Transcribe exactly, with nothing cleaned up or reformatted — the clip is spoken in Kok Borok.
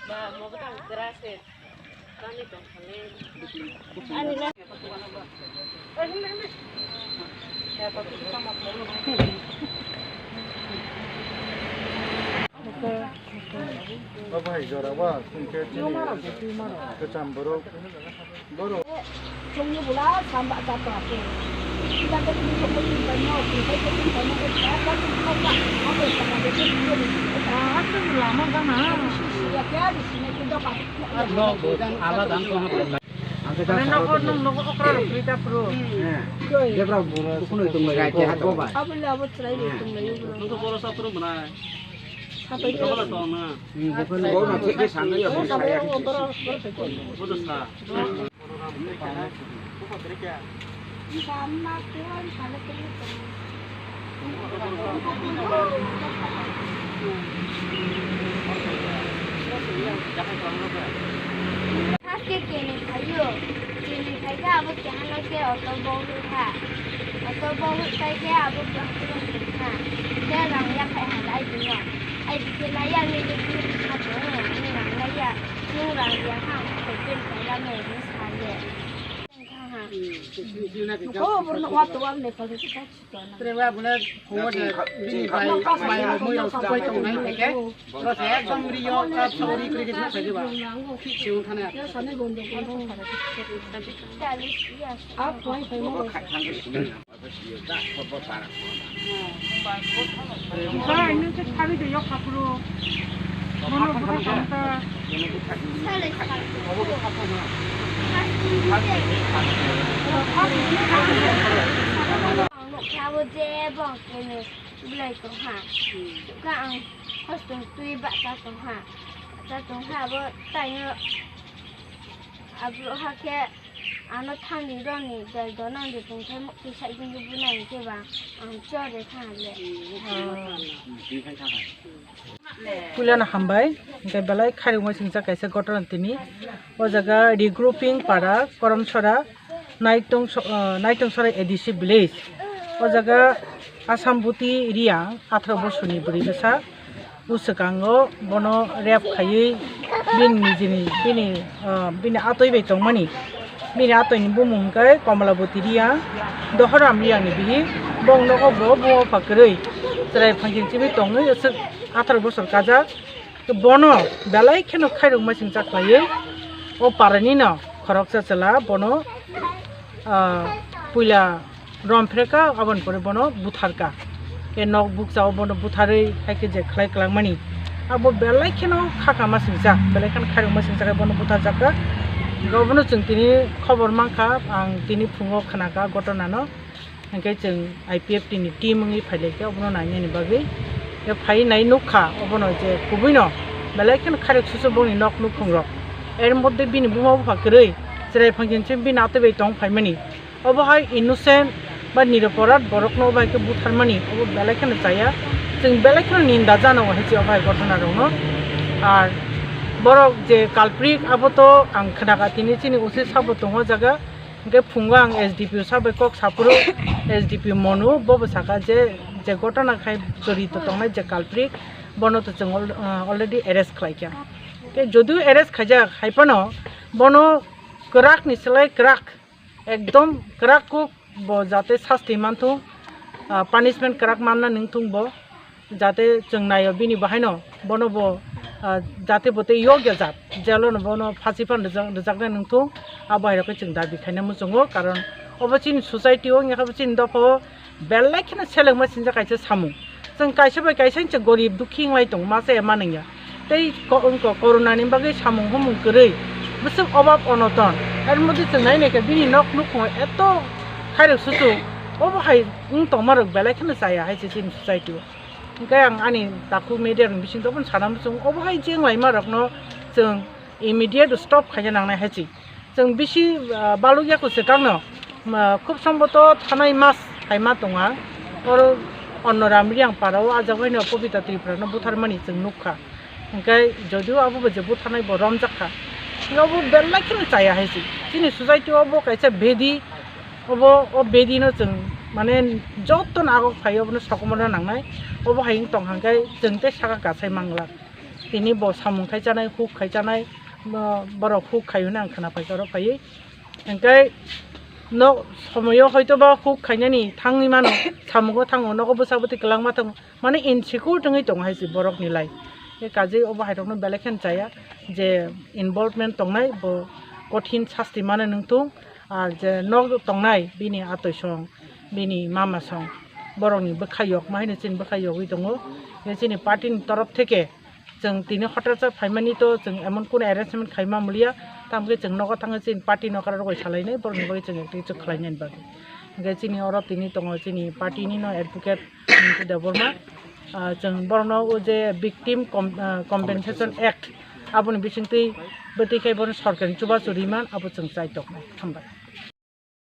Ba bahai jora ba, chwng khe chini kwcham borok, borok. Chwngni bwla samba jato ake. Jato ni sokol ni paimo, ni sai sokol ni paimo, ko sa sa ni sokol ni paimo. Lama gana. Ala dan ko. Ano nogo, nung nogo okra rok rita pro. Debra buro kuno tong lai ko ba. Abo le abo try ni tong lai bro. Nung to boro sa pro mana. Sa to boro to na. Boro na thik thik sa nai ya. Boro sa. Haste keni phaio, keni phaikhe abo keha nokhe auto bogwi kha. Auto bogwi paikhe abo keha kha. Khe rang yaphai hai lai bino. Ai bikhe lai ya, nini bini kha tongo, nini rang lai ya. Nung rang ya kha, ang khe pen pailano, hinwi sa le. Nuko borno wa to wa Nepal ni. Tre wa bole khungo de bini bai mai mui rok sapai tong nai ke. Ro se ekdom ri yo ka chori kri ke sai ba. Thik se un thane. Ap koi pai mo. Ba ini se thari de yok kapro. Mono buka kanta. Ang nukha bo je bong kene belai tongha. Ka ang hostel twi baksa tongha. Baksa tongha abo taino abro hakhe ano thani roni dai donang de tongthai mukti sai jingbo bunai khe ba ang chore tha le. Puilano hambai, hingke belai khairokma singsa kaisa gotona tini. O jaga regrouping para, Koromsora, Naitong so-, ah, Naitong Sorai A D C village. O jaga Assam Buti Riya, atharo bosorni bwrwi bwsa. Bwswkango bono rape khaiwi bini nijini, bini, ah, bini atoi bai tongmani. Bini atoini bumung hwnkhe Komolaboti Riya, Dohoram Riyani bihik. Bong nogo bo buma bupha kwrwi. Chwrai phangching chibwi tongwi aswk atharo bosor kajak. Bono belai kheno khairokma singcha khlaiwi o parani no khoroksa chwla bono, ah, puila rom phrekha, aboni pore bono butharkha. Khe nok bukchao bono butharwi hai khe je khlai kwlangmani. Abo belai kheno khakama singcha, belai kheno khairokma singcha khe bono butharjakha. Obono chwng tini khobor mankha, ang tini phungo khnakha gotona no. Hingke chwng I P F T ni team wngwi phailai khe obono nainani bagwi. Khe phai nai nukha obono je kubuino belai kheno khairok susu bongni nok nukhungrok. Er moddhe bini buma bupha kwrwi chwrai phangching chwng bini atwi bai tong phaimani. Obo hai innocent ba niraporad borokno obo hai khe butharmani obo belai kheno chaya. Chwng belai kheno ninda jana o hai se obo hai gotona rokno. Ar borok je culprit abo to ang khnakha tini chini usi sabo tongo jaga. Hingke phungo ang S D P o sabai kok saphuru, S D P Monu bobo saka je, je gotona khai jorito tongnai je culprit, bono to chwng al-, ah, already arrest khlaikha. Khe jodio arrest khaijak hai phano bono kwrakni slai kwrak, ekdom kwrak kuk bo jate sasti manthung, ah, punishment kwrak manna nungthung bo. Jate chwng naio bini bahaino bono bo, ah, jate bo tei yokya jat, jelo no bono phasi phan rijak-, rijaknai nungthung, abo hai rokhe chwng dabi khaina muchungo, karon obo chini society o wngya khe bo chini dopha o belai kheno selengma sinjak kaisa samung. Chwng kaisa bai kaisa chwng gorib dukhi wnglai tongo, masa ya manwngya. Tei ko-, wngkha corona ni bagwi samung humung kwrwi, bwswk obab onoton, er moddhe chwng nai naikha bini nok nukhungo eto khairok susu, obo hai wng tongma rok belai kheno chaya hai se chini society o. Hingke ang ani takhuk media ni bising tongphano sana muchung, obo hai jeng laima rokno chwng immediate stop khaina nangnai hai se. Chwng bisi, ah, balukya kwchwkangno, ah, khub somboto thanai mas hai ma tonga. Oro onno Ramriyang para o ajak baino Pabita Tripura no butharmani chwng nukha. Hingke jodio abo bo je butharnai bo romjak kha. Hingke obo belai kheno chaya hai se. Chini society o bo kaisa bedi Obo, o bedi no chwng mane joto no agok phaio, obono sokomorna nangnai. Obo hai wng tong hang khe chwng tei saka kasai manglak. Tini bo samung khai chanai, huk khai chanai, bo-, borok huk khai hwnwi ang khna paikha oro phaiwi. Hwnkhe no somoyo hoito ba huk khainani thangwi mano, samungo thango, nogo bwsa bwtwi kwlangma thango, mane insecure wngwi tongo hai se borokni life. Khe kajei obo hairokno belai kheno chaya je involvement tongnai bo kothin sasti mano nungthung, ar je nok tongnai bini atoi song, bini mama song, borokni bwkha yok ma haino chini bwkha yogwi tongo. Khe chini party ni torof theke chwng tini hotel sa phaimani to chwng emon kono arrangement khaima muliya, tamkhe chwng nogo thangwi chini party no kara rogwi salainai, borokni bagwi chwng ekti chwng khlainani bagwi. Hwnkhe chini oro tini tongo chini party ni no advocate Rinki Debbarma. Ah, chwng borokno o je Victim Com-, ah, Compensation Act aboni bisingtwi bwtwi khai bono sorkarni chubachu riman abo chwng chai toknai. Hambai.